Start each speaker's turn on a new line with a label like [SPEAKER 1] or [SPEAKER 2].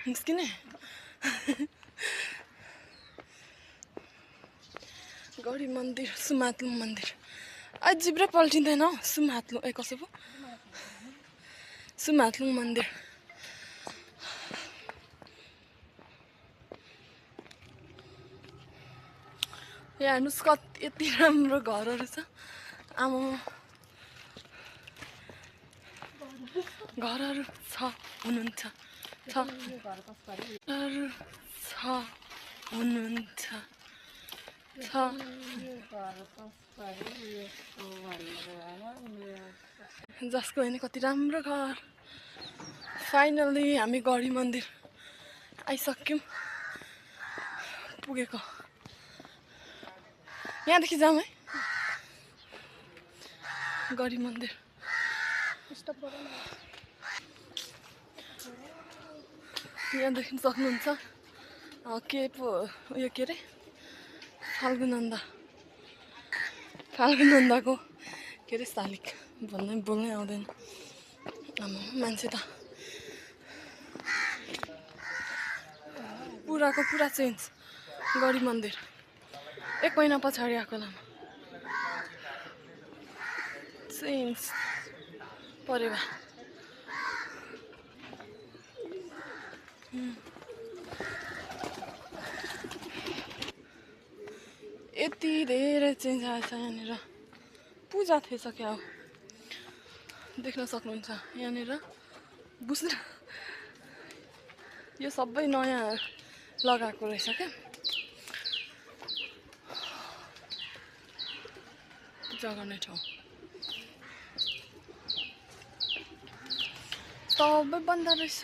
[SPEAKER 1] निस्किने गौरी मन्दिर सुमात्लुङ मन्दिर जिब्रै पल्टिँदैन हौ सुमात्लुङ कसो पो सुमात्लुङ मन्दिर यहाँ हेर्नुहोस् कति यति राम्रो घरहरू छ आमा घरहरू छ हुनुहुन्छ छ हुनुहुन्छ छ जसको होइन कति राम्रो घर फाइनली हामी गौरी मन्दिर आइसक्यौँ पुगेको यहाँदेखि जाउँ है गौरी मन्दिर यहाँ देख्न सक्नुहुन्छ के पो उयो के अरे फाल्गुनन्दाको के अरे शालिग बोल्नै आउँदैन मान्छे त पुराको पुरा चेन्ज गौरी मन्दिर 1 महिना पछाडि आएको लामा चेन्ज परेवा यति धेरै चेन्ज आएछ यहाँनिर पूजा थिएछ क्या हो देख्न सक्नुहुन्छ यहाँनिर बुझ्नु यो सबै नयाँ लगाएको रहेछ क्या पूजा गर्ने ठाउँ सबै बन्द रहेछ